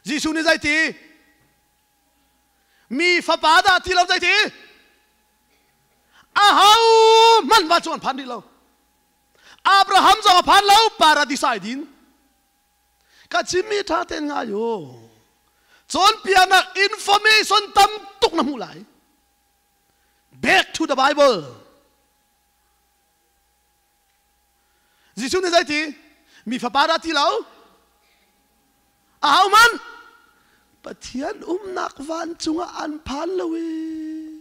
Jesuh nih zei ti? Mi fapa dah ti lo zei ti? Aho hmanh vancung an phan rih lo. Abraham zong a phan lo, paradis ai din. Ka chimmi ṭha tein ngai u. Cawnpiaknak information tam tuk na hmuh lai. Back to the Bible. Jesuh nih zeiti? Mi fapa dah ti lo? Aho man? Pathian umnak vancung ah an phan lo i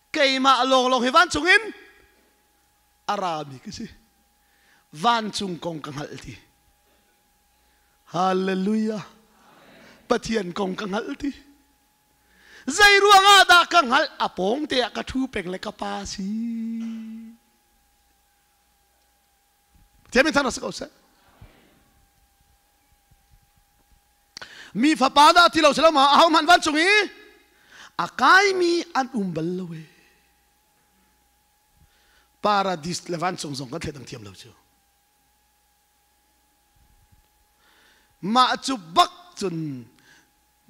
keimah lawnglawng hi vancung in a rami ka si. Vancung kong ka hngalh ti. Hallelujah. Pathian kong ka hngalh ti. Zei ruangah dah ka hngalh? A pawng te ah ka ṭhu peng le ka pa si. Pathian min thang si ko seh. Mi fapa dah ti lo si lo ma aho hmanh vancung i a kaimi an um bal lo e. Paradis le vancung zong kan thleidang thiam lo cu. Mah cu bak cun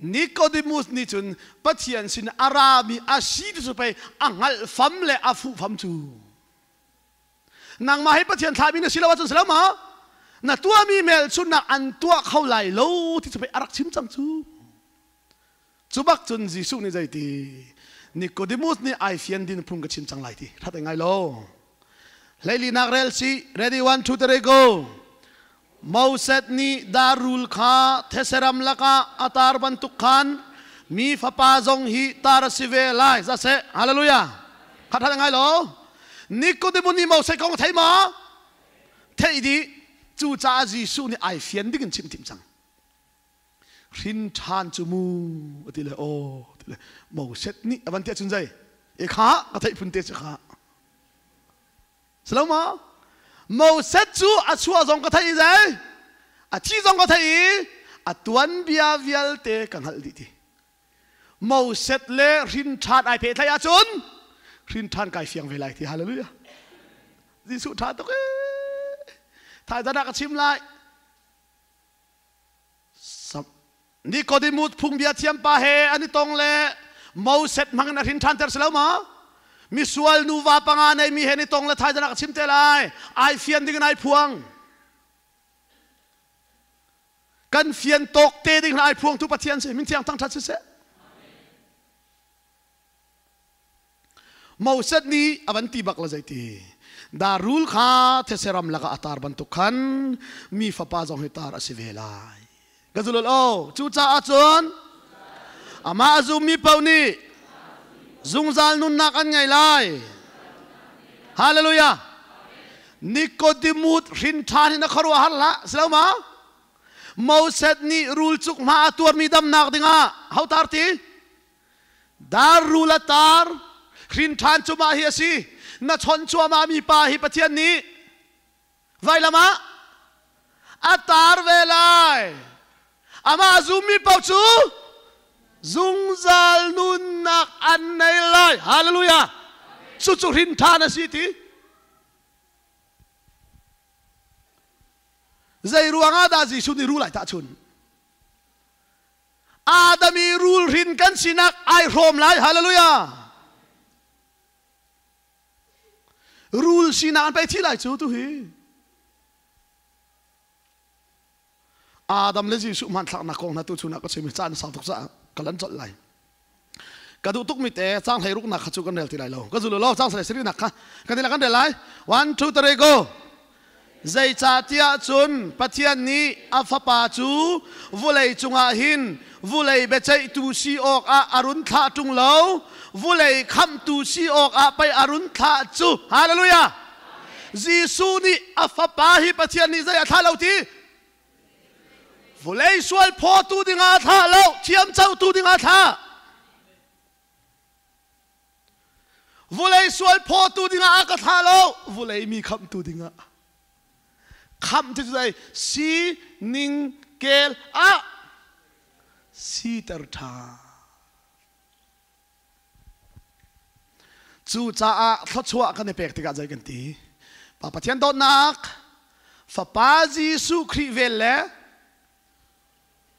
Nicodemus nih cun Pathian sin a rami a si ti cu pei a hngalh fam le a fuh fam cu. Nangmah hi Pathian thlahmi na si lo ahcun si lo ma? Na tuahmi hmelchunhnak an tuah kho lai lo ti cu pei a rak chim cang cu. Cu bak cun Jesuh nih zeiti Nicodemus nih ai fian din phung ka chim cang lai ti that ngai lo. Hleilinak rel si ready one two three go. Moses nih darul kha theseram lakah a tar bantuk khan mi fapa zong hi tar a si ve lai. Za seh. Hallelujah. Khat that ngai lo. Nicodemus nih Moses kong thei ma? Theih dih. Cucaah Jesuh nih ai fian ding in chim tim cang. Hrin ṭhan cu mu a ti le aw ti le Moses nih a van ti ahcun zei e kha ka theih phun te cu kha silo ma Moses cu a chuah zong ka theih i zei a thi zong ka theih i a tuanbia vialte ka hngalh dih ti Moses le hrin ṭhan ai pehtlaih ahcun hrin ṭhan kai fiang ve lai ti hallelujah Jesuh ṭha tuk ee thaizan ah ka chim lai Nicodemus phungbia thiampa he an i tong le Moses hmang in a hrin ṭhanter si lo maw? Misual nuva panga neimi he an i tong le thaizan ah ka chim te lai. Ai fian ding in ai phuang. Kan fian tawk te ding ai phuangtu Pathian si. Min thiang thangṭhat siseh. Moses nih a van ti bak la zeiti darul kha theseram lakah a tar bantuk khan mi fapa zong hi tar a si ve lai ka zulul o cucaah cun amah a zummi paoh nih zungzal nunnak an ngei lai hallelujah Nicodemus hrin ṭhan in a khuaruah har hlah si lo ma Moses nih rul cuk hma a tuarmi damnak dingah ho tar ti Dar rul a tar hrin ṭhan cu mah hi a si. Na chawnh cuahmah mi pa hi Pathian nih vailam ah a tar ve lai. Amah zummi paoh cu zungzal nunnak an nei lai. Hallelujah. Cucu hrin ṭhan a si ti. Zei ruangah dah Jesuh nih rul ai tahchun? Adam i rulhrin kan sinak ai hrawm lai. Hallelujah. Rul sinak an pei thi lai cu tu hi. Adam le Jesuh hmanthlaknak kong hna tu chunah ka chim i caan sau tuk caah ka lan colh lai. Ka duh tukmi te cang hlei ruknak kha cu kan rel ti lai lo. Ka zul lo cang hlei sarihnak kha kan ila kan rel lai. 1 2 3 go. Zeicahtiah cun Pathian nih a Fapa cu vulei cungah hin vulei biaceihtu si awkah a run thlah ṭung lo, vulei khamhtu si awkah pei a run thlah cu. Hallelujah! Jesuh nih a Fapa hi Pathian nih zei a thlah lo ti? Vulei sual phawtu dingah a thlah lo, thiamcotu dingah a thlah. Vulei sual phawtu dingah a ka thlah lo, vulei mi khamhtu dingah. Khamh ti cu zei si ning kel ah siter ṭha. Cucaah thluachuah kan i pek tikah zei kan ti? Pa Pathian dawtnak, Fapa Jesuh Khrih vel le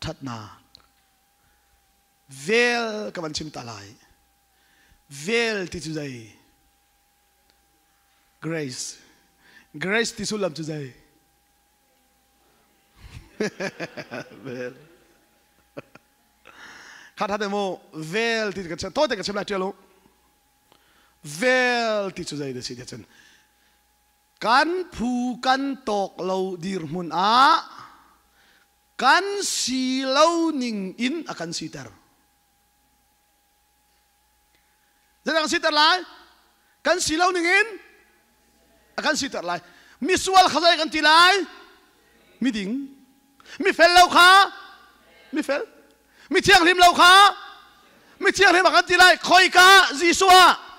ṭha Pakhatnak vel ka van chim ta lai. Vel ti cu zei? Grace. Grace ti sullam cu zei? Vel. Khat hat mu vel ti ka to te ka chim lai tial u. Vel ti cu zei da si ti cun kan phu kan tawk lo dirhmun ah kan si lo ning in a kan siter. Zeidang siter lai? Kan si lo ning in a kan siter lai. Misual kha zei kan ti lai? Miding. Mifel lo kha mifel. Mi thianghlim lo kha mi thianghlim a kan ti lai. Khoika Jesuh ah?